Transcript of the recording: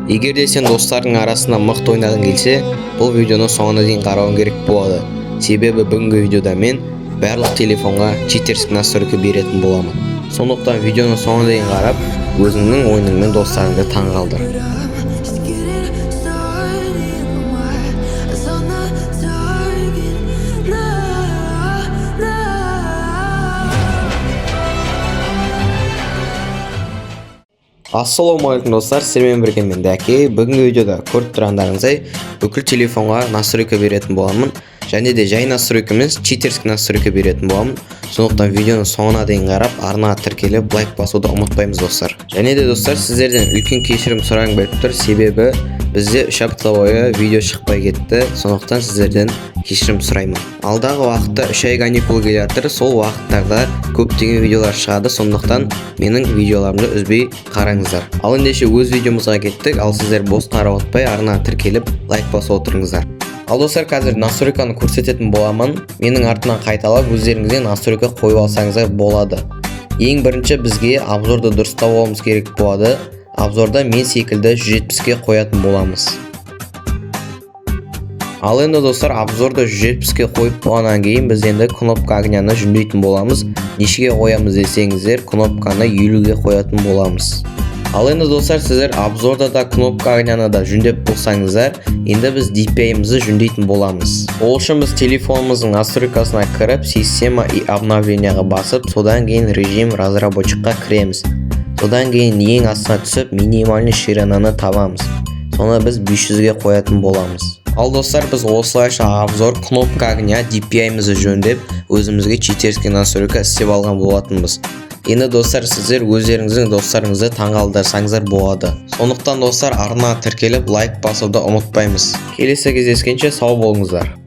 Егер де сен достарыңның арасында мықты ойнағың келсе, бұл видеоны соңына дейін қарауың керек болады. Себебі бүгінгі видеода мен барлық телефонға читерский настройка беретін боламын. Сондықтан видеоны соңына дейін қарап, өзіңнің ойыныңмен достарыңды таңғалдыр. Just getting started. My eyes on the target. No, no. Ассалаумағалейкум, достар! Сіздермен бірге мен, Дәке. Бүгінгі видеода, көріп тұрғандарыңыздай, бүкіл телефонға настройка беретін боламын. Және де жай настройка емес, читерский настройка беретін боламын. Сондықтан видеоны соңына дейін қарап, арнаға тіркеліп, лайк басуды ұмытпаймыз, достар. Және де, достар, сіздерден үлкен кешірім сұрағым келіп тұр, себебі бізде 3 апта бойы видео шықпай кетті. Сондықтан сіздерден кешірім сұраймын. Алдағы уақытта 3 ай каникул келе жатыр, сол уақыттарда көптеген видеолар шығады. Сондықтан менің видеоларымды үзбей қараңыздар. Ал ендеше өз видеомызға кеттік. Ал сіздер бос қарап отпай, арнаға тіркеліп, лайк басып отырыңыздар. Ал, достар, қазір настройканы көрсететін боламын. Менің артымнан қайталап, өздеріңізге настройка қойып алсаңыздар болады. Ең бірінші бізге обзорды дұрыстап алуымыз керек болады. Обзорда мен секілді 170-ке қоятын боламыз. Ал енді, достар, обзорды 170-ке қойып болғаннан кейін, біз енді кнопка огняны жөндейтін боламыз. Нешеге қоямыз десеңіздер, кнопканы 50-ге қоятын боламыз. Ал енді, достар, сіздер обзорда да, кнопка огняны да жөндеп болсаңыздар, енді біз DPI-мізді жөндейтін боламыз. Ол үшін біз телефонымыздың настройкасына кіріп, «Система и обновление»ға басып, содан кейін «Режим разработчик» қа кіреміз. Содан кейін ең астына түсіп, минимальный ширинаны табамыз. Соны біз 500-ге қоятын боламыз. Ал, достар, біз осылайша обзор, кнопка огня, DPI-мізді жөндеп, өзімізге читерский настройка істеп алған болатынбыз. Енді, достар, сіздер өздеріңіздің достарыңызды таңғалдырсаңыздар болады. Сондықтан, достар, арнаға тіркеліп, лайк басуды ұмытпаймыз. Келесі кездескенше сау болыңыздар.